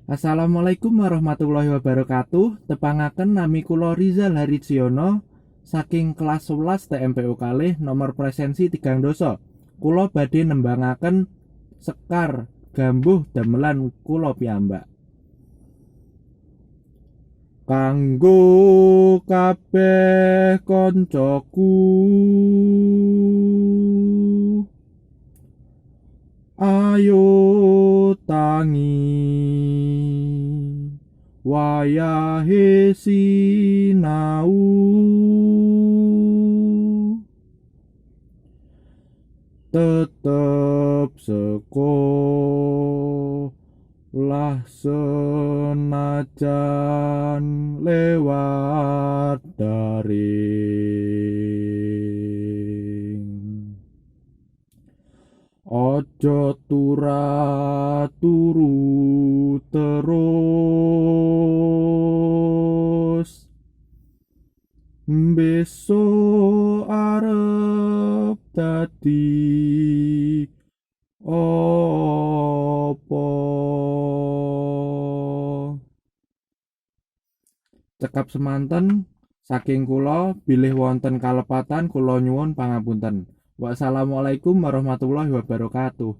Assalamualaikum warahmatullahi wabarakatuh. Tepangaken, nami kula Rizal Harijiono saking kelas 11 TMPU kalih, nomor presensi 30. Kula badhe nembangaken Sekar Gambuh damelan kula piyambak. Kanggo kabeh koncoku, ayo tangi, wayahe sinau. Tetep sekolah senajan lewat daring. Aja turu terus, besok arep dadi apa? Cekap semanten saking kula, bilih wonten kalepatan kula nyuwun pangapunten. Wassalamualaikum warahmatullahi wabarakatuh.